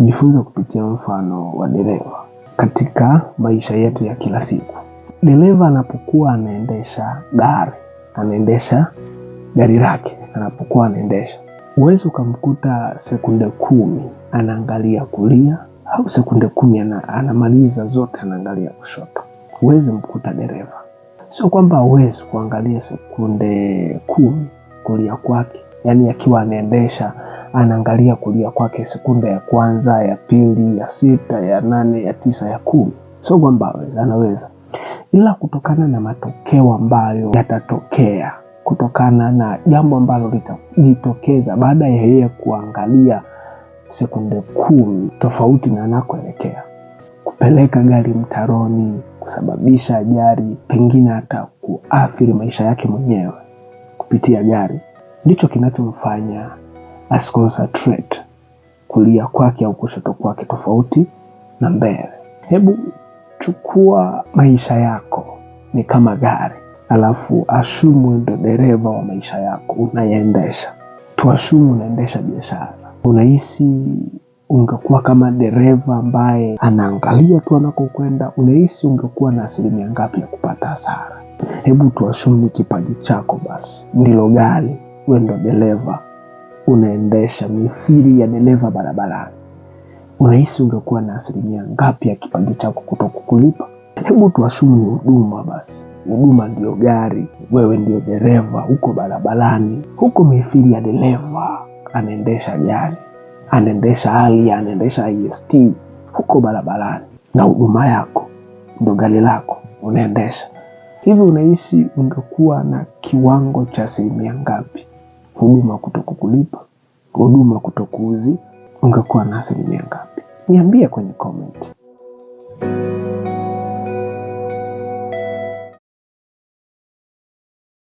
Tujifunze kupitia mfano wa dereva katika maisha yetu ya kila siku. Dereva anapokuwa anaendesha gari, anaendesha gari lake, anapokuwa anaendesha, huwezi ukamkuta sekunde 10 anaangalia kulia au sekunde 10 anamaliza zote anaangalia kushoto. Huwezi mkuta dereva. Sio kwamba huwezi kuangalia sekunde 10 kulia kwake, yaani akiwa anaendesha anaangalia kulia kwake sekunde ya kwanza, ya pili, ya 6, ya 8, ya 9, ya 10. Sio kwamba hawezi, anaweza, ila kutokana na matokeo ambayo yatatokea, kutokana na jambo ambalo litajitokeza baada ya yeye kuangalia sekunde 10 tofauti na anakoelekea, kupeleka gari mtaroni, kusababisha ajali, pengine hata kuathiri maisha yake mwenyewe kupitia gari, ndicho kinachomfanya asiconcentrate kulia kwake au kushoto kwake tofauti na mbele. Hebu chukua maisha yako ni kama gari, alafu ashumu ndo dereva wa maisha yako unayaendesha. Tuashumu unaendesha biashara. Unahisi ungekuwa kama dereva ambaye anaangalia tu anakokwenda, unahisi ungekuwa na asilimia ngapi ya kupata hasara? Hebu tuashumu kipaji chako basi ndilo gari, wewe ndo dereva, unaendesha mithili ya dereva barabarani. Unahisi ungekuwa na asilimia ngapi ya kipaji chako kutokukulipa? Hebu tuashumu ni huduma basi, huduma ndio gari, wewe ndio dereva, uko barabarani, huko mithili ya dereva anaendesha gari, anaendesha Alia, anaendesha IST huko barabarani, na huduma yako ndo gari lako unaendesha. Hivi unahisi ungekuwa na kiwango cha asilimia ngapi huduma kutokukulipa, huduma kutokuuzi? Ungekuwa na asilimia ngapi? Niambie kwenye comment.